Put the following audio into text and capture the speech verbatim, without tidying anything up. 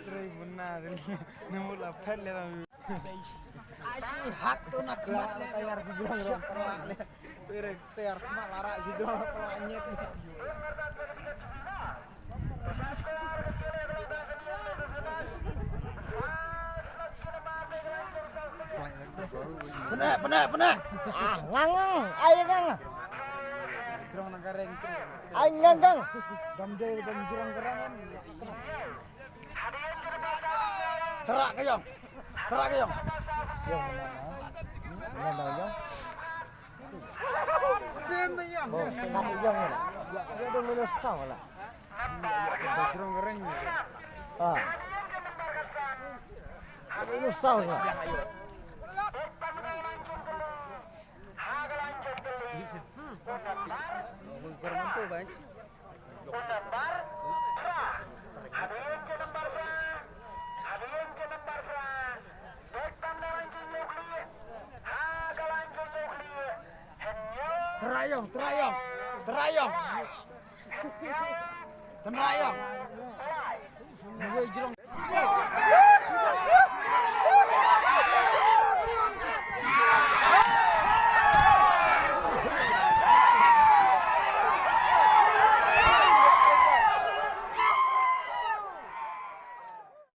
Trei buna de. Namu la phet le. Ashi hat tu na khmat le. Tayar si jrong jrong pala le. Tere tayar khmat la rak si jrong pala nyet. Pene, pene, pene. Ah, ngang, ngang. Ai, ngang. Jrong nang kareng. Ai, ngang, ngang. Dam de dam jrong kareng. Terak ke yong. Terak ke yong. Yong mana? Mana yong? Sim yong. Oh, kan yong mana? Ya, dia ada minus tau lah. Jrong kareng. Ah. Minus tau lah. Terayong, terayong, terayong. Terayong. Nunggu jrong.